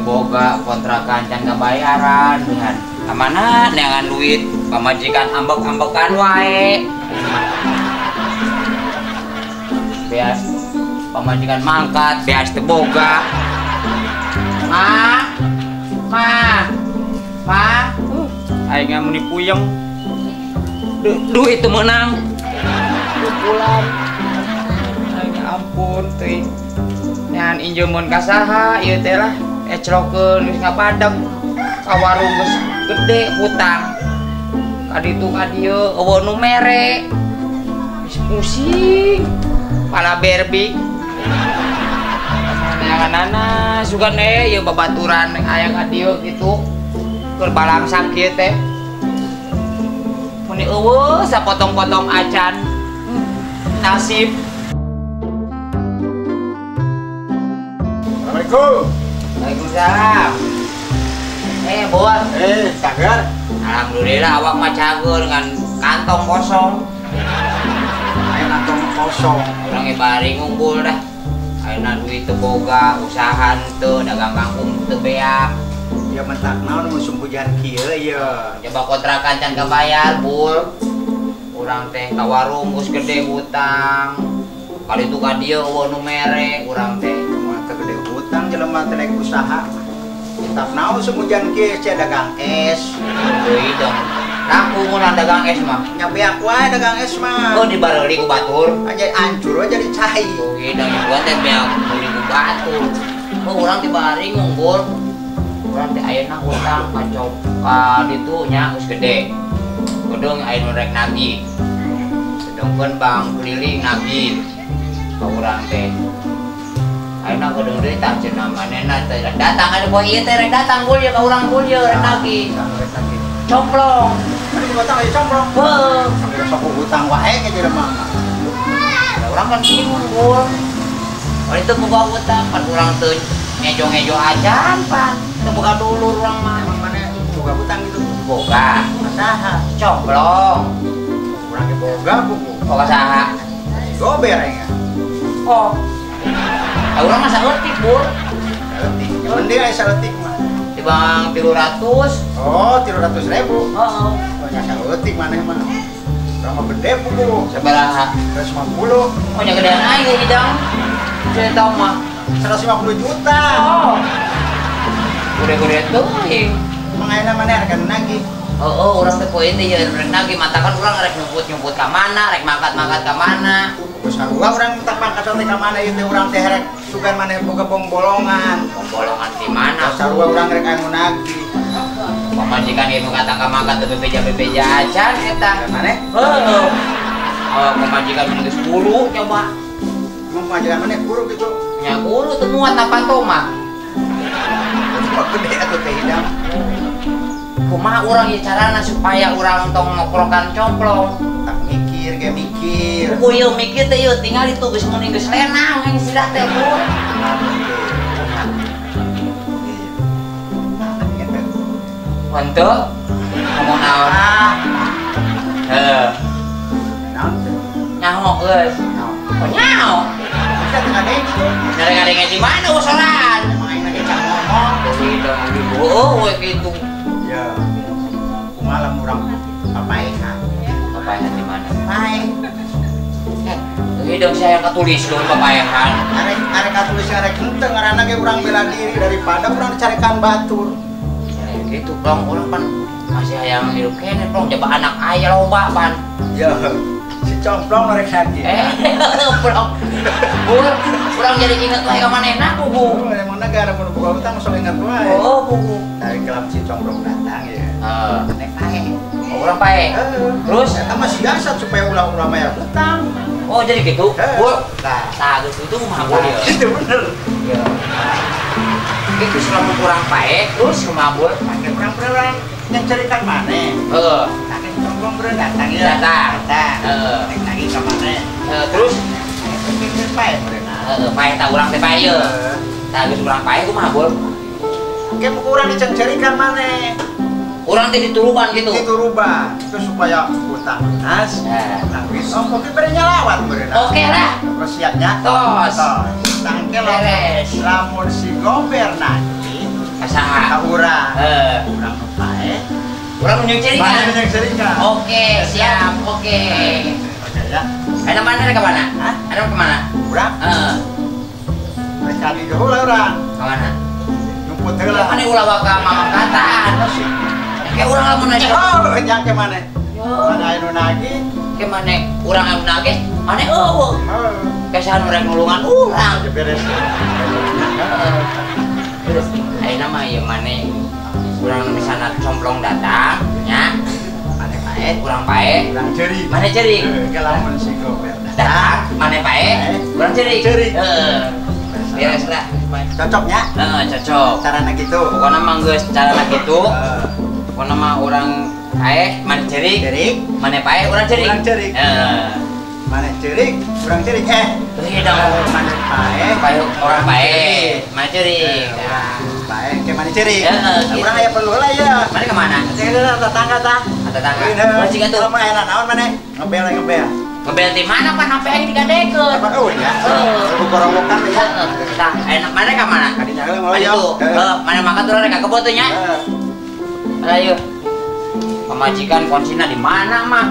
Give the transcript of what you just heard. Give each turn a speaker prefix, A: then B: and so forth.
A: boga kontrakan can kabayaran dengan kamana neangan duit pamajikan ambek-ambekan wae. Beas pamajikan mangkat, beas teu boga. Ma. Ma. Ma. Aing meni puyeng. Duit teu meunang. Pulang. Aing ampun teuing. Nean injeumkeun ka saha ieu teh lah. Eclokeun geus ngapadeg. Ka warung geus gede hutang. Ka ditu ka dieu eueuh nu mere. Geus pusing. Pala berbi. Neanganana sugan ieu babaturan aya ka dieu kitu. Keur balangsak kieu teh. Meni eueuh sapotong-potong acan. Nasib.
B: Assalamualaikum.
A: Waalaikumsalam. Bos.
B: Cager.
A: Alhamdulillah awak mah cager dengan kantong kosong.
B: Ayo kantong kosong.
A: Urang ge bari ngumpul dah. Ayeuna duit teu boga, usaha teu, dagang kangkung teu beak.
B: Ya mentak naon musim hujan kieu ya.
A: Coba kontrakan can kabayar, Bul. Urang teh ka warung geus gede hutang. Kali itu ka dieu eueuh nu mere urang teh.
B: Mah teu gede hutang jelema teh rek usaha. Mentak naon musim hujan kieu sia dagang es.
A: Deui dong. Laku mun dagang es mah.
B: Nya beak wae dagang es mah.
A: Oh dibareuli ku batur.
B: Anjay hancur we jadi cai.
A: Deui dong gua teh beak meuli ku batur. Oh urang teh bari ngumpul. Urang teh ayeuna hutang kacau ka ditu nya geus gede. Gedeng aya nu rek nagih. Sedengkeun bank keliling nagih ka urang teh. Ayeuna gedeng deui tah cenah manehna teh datang anu poe ieu teh rek datang gul ka urang gul ieu rek nagih. Complong.
B: Aduh hutang aya complong.
A: Heuh.
B: Sok hutang wae ke jelema.
A: Da urang kan bingung gul. Ari teu boga hutang pan urang teu ngejo-ngejo acan pan. Teu boga dulur urang mah.
B: Emang maneh boga hutang gitu?
A: Boga.
B: Saha?
A: Complong.
B: Urang ge boga buku.
A: Boga saha?
B: Si Gober aing.
A: Oh. Ah urang mah saeutik, Bul.
B: Saeutik. Mending aya saeutik mah.
A: Tibang 300.
B: Oh, 300.000.
A: Heeh.
B: Oh, nya saeutik maneh mah. Urang mah gede buku.
A: Sabaraha?
B: 150.
A: Oh, nya gedean aing hidang. Cerita mah
B: 150 juta.
A: Oh. Gede-gede teuing.
B: Emang ayeuna maneh rek nagih?
A: Oh, urang teh poe teh ieu rek nagih matakan urang rek nyumput-nyumput ka mana, rek mangkat-mangkat ka mana.
B: Geus sarua urang teh pangkat teh ka mana ieu teh urang teh rek sugan maneh boga bongbolongan.
A: Bongbolongan di mana?
B: Sarua urang rek anu nagih.
A: Pamajikan ieu nu kata ka mangkat teh bebeja-bebeja acan eta.
B: Maneh?
A: Heuh. Oh, pamajikan mun geus kuru coba.
B: Emang pamajikan maneh kuru kitu?
A: Nya kuru teu muat na panto mah.
B: Gede atuh teh hidang.
A: Kumaha urang ieu carana supaya urang tong ngokrokan complong?
B: Tak mikir ge mikir.
A: Ku ieu mikir teh ieu tingali tuh geus muni geus lenang aing sirah teh Bu. Henteu? Ngomong naon? Heuh.
B: Naon teh?
A: Nyaho geus. Oh nyaho.
B: Bisa teu ngadenge kitu.
A: Ngadenge di mana usoran?
B: Emang aing lagi can ngomong.
A: Hidang oh we kitu.
B: Ya. Kumaha lamun urang papaehan?
A: Papaehan di mana?
B: Pae.
A: Hidang saya katulis dong papaehan.
B: Arek arek katulis arek henteu ngaranna ge urang bela diri daripada urang dicarekan batur.
A: Gitu plong urang pan masih hayang hidup keneh plong jaba anak aya loba pan.
B: Ya. Si complong rek sakit.
A: Plong. Bur, urang jadi inget wae ka manehna kubu.
B: Emang negara mun boga utang sok inget wae.
A: Oh, kubu.
B: Dari kelam si complong datang ya.
A: Heeh.
B: Nek pae.
A: Oh, urang pae. Terus
B: eta mah siasat supaya ulah-ulah bayar utang.
A: Oh, jadi gitu. Bur.
B: Tah,
A: tah geus itu kumaha bul ieu?
B: Itu bener.
A: Iya. Itu selama kurang pae, terus kumaha bul?
B: Pake urang-urang yang ceritan maneh.
A: Heeh.
B: Tah si complong beureun datang ya.
A: Datang.
B: Datang.
A: Heeh.
B: Nek nagih ka maneh.
A: Terus
B: pikir pae meureun.
A: Heeh, pae tah urang teh pae ieu. Tah geus urang pae kumaha bul?
B: Ke urang dicengcerikan maneh.
A: Urang teh dituruban gitu.
B: Dituruban. Itu supaya utang lunas. Nangis ongkos ge bere nyalawat meureun.
A: Oke lah.
B: Terus siapnya
A: tos.
B: Tos. Tangke lamun si Gober nagih
A: Ka saha?
B: Ka urang.
A: Heeh.
B: Urang nu paeh.
A: Urang nu nyeuncerikan.
B: Mana nu nyeuncerikan?
A: Oke, siap. Oke.
B: Oke ya.
A: Ayeuna mana rek ka mana?
B: Hah?
A: Ayeuna ke mana?
B: Urang?
A: Heeh.
B: Rek ka dieu heula urang.
A: Ka mana?
B: Nyumput heula.
A: Mana ulah waka mamangkatan. Kayak urang lamun aja.
B: Oh, nya ke mana? Mana aya nu nagih?
A: Ke mana? Urang anu nagih, mana eueuh.
B: Heeh.
A: Kasahan urang nulungan urang.
B: Ya beres.
A: Heeh. Terus ayeuna mah ieu maneh urang misalna complong datang nya.
B: Maneh paeh,
A: urang paeh,
B: urang ceurik.
A: Maneh ceurik.
B: Heeh, ke lamun si Gober
A: datang, maneh paeh, urang ceurik.
B: Ceurik.
A: Heeh. Beres lah.
B: Cocoknya?
A: Heeh, cocok.
B: Carana kitu.
A: Pokona mah geus carana kitu.
B: Heeh.
A: Pokona mah urang paeh, maneh ceurik.
B: Ceurik.
A: Maneh paeh, urang ceurik.
B: Urang ceurik.
A: Heeh.
B: Maneh ceurik, urang ceurik.
A: Iya dong.
B: Maneh paeh,
A: paeh urang paeh, maneh ceurik.
B: Urang paeh ke maneh ceurik.
A: Heeh, gitu.
B: Urang aya perlu heula ya.
A: Maneh ka mana?
B: Cek heula tetangga tah.
A: Tetangga. Urang cik atuh.
B: Mah enak naon maneh? Ngebel ngebel.
A: Ngebel di mana pan sampe aing digadekeun.
B: Apa eueuh ya?
A: Heeh.
B: Bukorowokan ya.
A: Heeh. Tah, enak maneh ka mana?
B: Ka dinya heula moal.
A: Heeh, maneh makan turun rek ka kebon tuh nya.
B: Heeh.
A: Ayo. Pamajikan kuncina di mana mah?